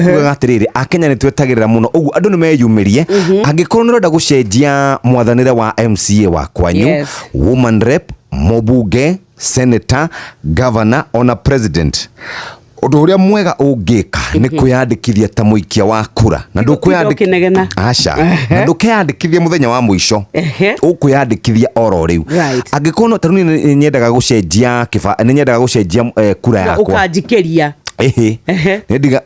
Tugaga atĩrĩrĩ, Akenya nĩ twetagĩrĩra mũno, ũguo andũ nĩ meyumĩrie. Angĩkorwo nĩ ũrenda gũcenjia mwathanĩre wa MCA wa kwanyu, woman rep, mũbunge, senator, governor ona president, ũndũ ũrĩa mwega ũngĩka nĩ kwĩyandĩkithia ta mũikia wa kura na Gũtinda ũkĩnegena. Aca, na ndũkeyandĩkithia mũthenya wa mũico. Ũkwĩyandĩkithia oro rĩu. Angĩkorwo no tarĩu niĩ nĩ nyendaga gũcenjia nĩ nyendaga gũcenjia kura yakwa. Ũkanjikĩria. Ĩhĩ.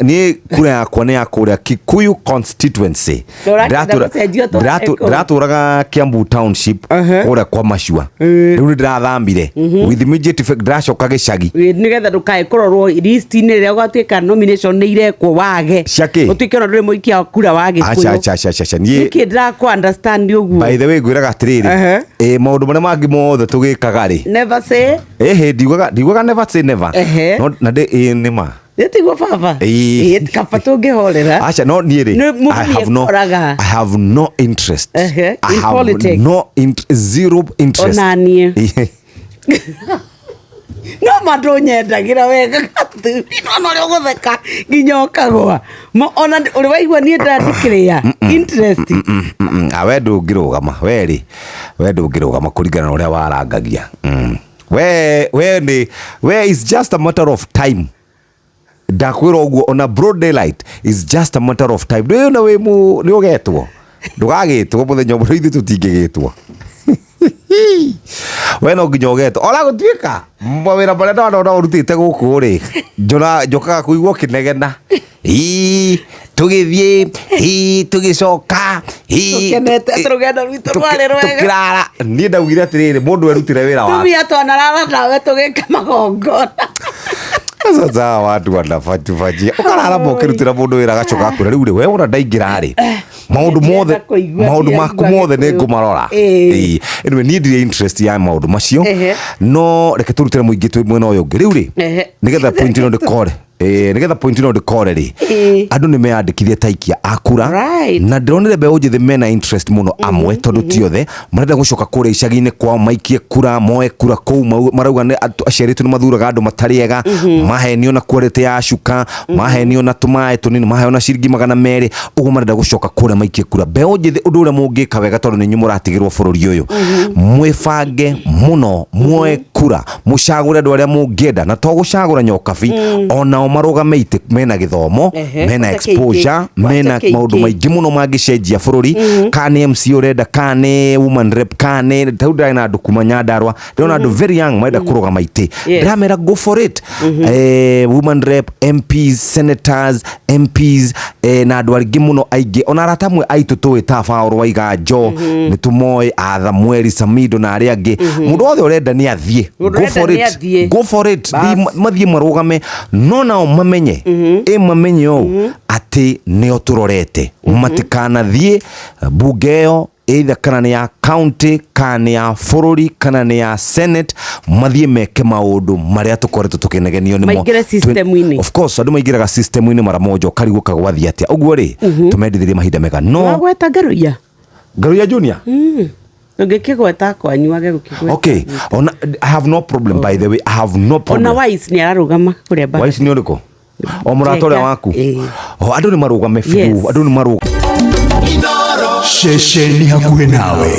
Niĩ kura yakwa nĩ ya kũrĩa Kikuyu constituency. Na ũrakĩenda gũcenjia ũtware kũ? Ndĩratũraga Kiambu township, kũrĩa kwa Macua. Rĩu nĩ ndĩrathamire with immediate effect, ndĩracoka gĩcagi. Nĩgetha ndũkae kũrorwo list-inĩ rĩrĩa ũgatuĩka nomination nĩ irekwo wage. Cia kĩ? Ũtuĩke ona ndũrĩ mũikia wa kura wa Aca. Gĩkũyũ. Aca, aca, aca, aca, niĩ Nĩkĩ ndĩrakũ understand ũguo? By the way, ngwĩraga atĩrĩrĩ, maũndũ marĩa mangĩ mothe tũgĩkaga rĩ, Never say. Ĩhĩ, ndiugaga never say never. No na ndĩ ĩ nĩ ma. Nĩ tiguo baba? Ĩĩ. Ĩĩ, kaba tũngĩhorera. Aca, no niĩ rĩ, Nĩ mũndũ I have no nĩekoraga. I have no interest. I In have politics. no zero interest. Ona niĩ. No ma ndũnyendagĩra wega gathuri, nona ũrĩa ũgũtheka nginya ũkagũa. Ona ũrĩ waigua niĩ ndandikĩrĩa interest. Ah, we ndũngĩrũgama, we rĩ, we ndũngĩrũgama kũringana na ũrĩa warangagia. We nĩ we is just a matter of time, ndakwĩra ũguo ona broad daylight, is just a matter of time. Ndũĩ ona wĩ mũ nĩ ũgetwo, ndũgagĩtwo mũthenya ũmwe, ithuĩ tũtingĩgĩtwo, we no nginya ũgetwo ona gũtuĩka mawĩra marĩa ndona ũrutĩte gũkũ rĩ, njona njokaga kũigua ũkĩnegena, ii tũgĩthiĩ, ii tũgĩcoka, ii Tũkenete atĩ rũgendo rwitũ rwarĩ rwega. Tũkĩrara. Niĩ ndaugire atĩrĩrĩ, mũndũ erutĩre wĩra wake. Tumia twanarara nawe tũgĩka magongona. Sasa watu wanafatufajia, ũkarara ma ũkĩrutĩra mũndũ wĩra, agacoka akwĩra, rĩu rĩ, we wona ndaingĩra rĩ, maũndũ mothe Ndienda kũigua, maũndũ maku ndiaigua mothe nĩ Gĩkũyũ. ngũmarora. Ĩĩ. Anyway, niĩ ndirĩ interest ya maũndũ macio. No reke tũrutĩre mũingĩ twĩ mwena ũyũ ũngĩ rĩu rĩ, nĩgetha point ĩno ndĩkore, nĩgetha point ĩno ndĩkore rĩ, andũ nĩ meyandĩkithie ta aikia a kura. Na ndĩronire mbeũ njĩthĩ mena interest mũno amwe, tondũ ti othe marenda gũcoka kũrĩa icagi-inĩ kwao maikie kura, moe kura kũu. Marauga nĩ aciari aitũ nĩ mathuraga andũ matarĩ ega, mahenio na quality ya cuka, mahenio na tũmaĩ tũnini, maheo na ciringi 200, ũguo marenda gũcoka kũrĩa maikie kura. Mbeũ njĩthĩ, ũndũ ũrĩa mũngĩka wega, tondũ nĩ inyuĩ mũratigĩrwo bũrũri ũyũ, mwĩbange mũno, muoe kura, mũcagũre andũ arĩa mũngĩenda, na to gũcagũra nyokabi, onao marũgame itĩ mena gĩthomo, mena Gwata KK. exposure, mena Gwata KK. maũndũ maingĩ mũno mangĩcenjia bũrũri, kana nĩ MC ũrenda, kana nĩ woman rep, kana nĩ tarĩu ndĩrarĩ na andũ kuma Nyandarua, ndĩrona andũ very young marenda kũrũgama itĩ. Ndĩramera go for it. Woman rep, MPs, senators, MPs, na andũ angĩ mũno aingĩ, ona arata amwe aitũ tũĩ ta Paul Waiganjo, nĩ tũmoĩ, a Samuel Samido na arĩa angĩ. Mũndũ wothe ũrenda nĩ athiĩ. Mũndũ Go ũrenda for nĩ it. athiĩ. Go for it. Bas. Mathiĩ marũgame, no nao mamenye, ĩ mamenye ũũ atĩ nĩo tũrorete, matikanathiĩ bunge ĩyo, either kana nĩ ya county, kana nĩ ya bũrũri, kana nĩ ya senate, mathiĩ meke maũndũ marĩa tũkoretwo tũkĩnegenio nĩmo. Maingĩre system-inĩ. Of course, andũ maingĩraga system-inĩ mara moja, ũkarigwo kagwathiĩ atĩa. Ũguo rĩ, tũmendithĩrie mahinda mega, no Wagweta Ngaruiya. Ngaruiya Junior. Ũngĩkĩgweta kwanyu age gũkĩgweta. Okay, ona I have no problem, by the way, I have no problem. Ona Wise nĩ ararũgama kũrĩa Mbagathi. Waici nĩ ũrĩkũ? O mũrata ũrĩa waku? Ĩĩ. O andũ nĩ marũgame biũ. Andũ nĩ marũgame. Ceceni hakuhĩ nawe.